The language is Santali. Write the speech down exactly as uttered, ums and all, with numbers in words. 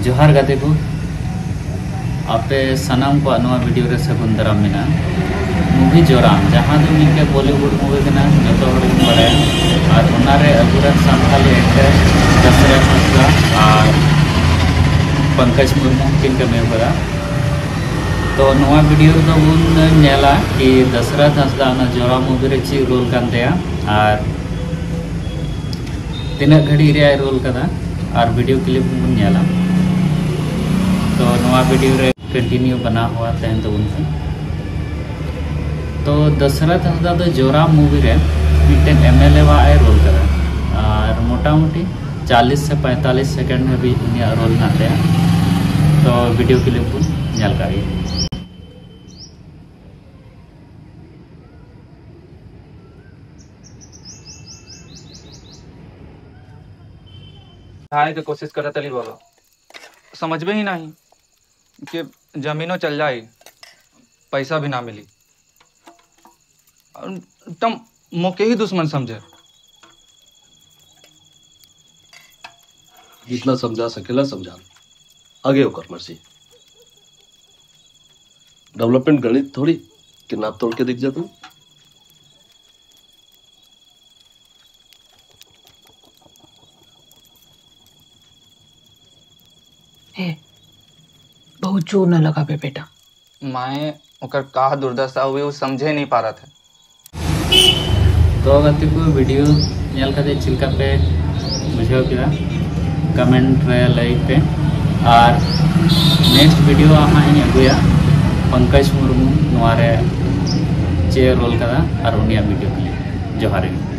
ᱡᱚᱦᱟᱨ ᱜᱟᱛᱮ ᱠᱚ, ᱟᱯᱮ ᱥᱟᱱᱟᱢ ᱠᱚᱣᱟᱜ ᱱᱚᱣᱟ ᱵᱷᱤᱰᱤᱭᱳ ᱨᱮ ᱥᱟᱹᱜᱩᱱ ᱫᱟᱨᱟᱢ ᱢᱮᱱᱟᱜᱼᱟ᱾ ᱢᱩᱵᱷᱤ ᱡᱚᱨᱟᱢ, ᱡᱟᱦᱟᱸ ᱫᱚ ᱢᱤᱫᱴᱮᱱ ᱵᱚᱞᱤᱣᱩᱰ ᱢᱩᱵᱷᱤ ᱠᱟᱱᱟ, ᱡᱚᱛᱚ ᱦᱚᱲ ᱜᱮᱵᱚᱱ ᱵᱟᱲᱟᱭᱟ᱾ ᱟᱨ ᱚᱱᱟᱨᱮ ᱟᱵᱚᱨᱮᱱ ᱥᱟᱱᱛᱟᱲᱤ ᱮᱠᱴᱟᱨ ᱫᱟᱥᱨᱟᱛ ᱦᱟᱸᱥᱫᱟ ᱟᱨ ᱯᱚᱝᱠᱚᱡᱽ ᱢᱩᱨᱢᱩ ᱠᱤᱱ ᱠᱟᱹᱢᱤ ᱟᱠᱟᱫᱟ᱾ ᱛᱚ ᱱᱚᱣᱟ ᱵᱷᱤᱰᱤᱭᱳ ᱨᱮᱫᱚ ᱵᱚᱱ ᱧᱮᱞᱟ ᱠᱤ ᱫᱟᱥᱨᱟᱛ ᱦᱟᱸᱥᱫᱟ ᱚᱱᱟ ᱡᱚᱨᱟᱢ ᱢᱩᱵᱷᱤ ᱨᱮ ᱪᱮᱫ ᱨᱳᱞ ᱠᱟᱱ ᱛᱟᱭᱟ ᱟᱨ ᱛᱤᱱᱟᱹᱜ ᱜᱷᱟᱹᱲᱤᱡ ᱨᱮᱭᱟᱜ ᱨᱳᱞ ᱠᱟᱫᱟ, ᱟᱨ ᱵᱷᱤᱰᱤᱭᱳ ᱠᱞᱤᱯ ᱵᱚᱱ ᱧᱮᱞᱟ᱾ ᱛᱚ ᱱᱚᱣᱟ ᱵᱷᱤᱰᱤᱭᱳ ᱨᱮ ᱠᱚᱱᱴᱤᱱᱤᱭᱩ ᱵᱟᱱᱟ ᱦᱩᱭᱟ ᱛᱟᱦᱮᱱ ᱛᱟᱵᱚᱱ ᱯᱮ᱾ ᱛᱚ ᱫᱟᱥᱨᱟᱛ ᱦᱟᱸᱥᱫᱟ ᱫᱚ ᱡᱚᱨᱟᱢ ᱢᱩᱵᱷᱤ ᱨᱮ ᱢᱤᱫᱴᱮᱱ ᱮᱢ ᱮᱞ ᱮ ᱣᱟᱜ ᱮ ᱨᱳᱞ ᱠᱟᱫᱟ, ᱟᱨ ᱢᱚᱴᱟᱢᱩᱴᱤ ᱪᱟᱞᱤᱥ ᱥᱮ ᱯᱚᱸᱭᱛᱟᱞᱤᱥ ᱥᱮᱠᱮᱱᱰ ᱦᱟᱹᱵᱤᱡ ᱩᱱᱤᱭᱟᱜ ᱨᱳᱞ ᱢᱮᱱᱟᱜ ᱛᱟᱭᱟ᱾ ᱛᱚ ᱵᱷᱤᱰᱤᱭᱳ ᱠᱞᱤᱯ ᱵᱚᱱ ᱧᱮᱞ ᱠᱟᱜ ᱜᱮ᱾ हाय तो कोशिश कर रहा था, बोलो। समझ में ही नहीं कि जमीनों चल जाए, पैसा भी ना मिली। और तुम मोके ही दुश्मन समझे। जितना समझा सकेला समझा लो, आगे ओकर मर्जी। डेवलपमेंट गणित थोड़ी कि नाप तोल के दिख जाता। हे, बहुत जोर न लगावे बेटा। माए, ओकर का दुर्दशा हुई, वो समझे नहीं पा रहा था। ᱛᱚ ᱜᱟᱛᱮ ᱠᱚ, ᱵᱷᱤᱰᱤᱭᱳ ᱧᱮᱞ ᱠᱟᱛᱮ ᱪᱮᱫ ᱞᱮᱠᱟ ᱯᱮ ᱵᱩᱡᱷᱟᱹᱣ ᱠᱮᱫᱟ, ᱠᱚᱢᱮᱱᱴ ᱨᱮ ᱞᱟᱹᱭ ᱯᱮ᱾ ᱟᱨ ᱱᱮᱠᱥᱴ ᱵᱷᱤᱰᱤᱭᱳ ᱦᱟᱸᱜ ᱤᱧ ᱟᱹᱜᱩᱭᱟ ᱯᱚᱝᱠᱚᱡᱽ ᱢᱩᱨᱢᱩ ᱱᱚᱣᱟ ᱨᱮ ᱪᱮᱫ ᱮ ᱨᱳᱞ ᱠᱟᱫᱟ ᱟᱨ ᱩᱱᱤᱭᱟᱜ ᱵᱷᱤᱰᱤᱭᱳ ᱠᱞᱤᱯ᱾ ᱡᱚᱦᱟᱨ ᱜᱮ᱾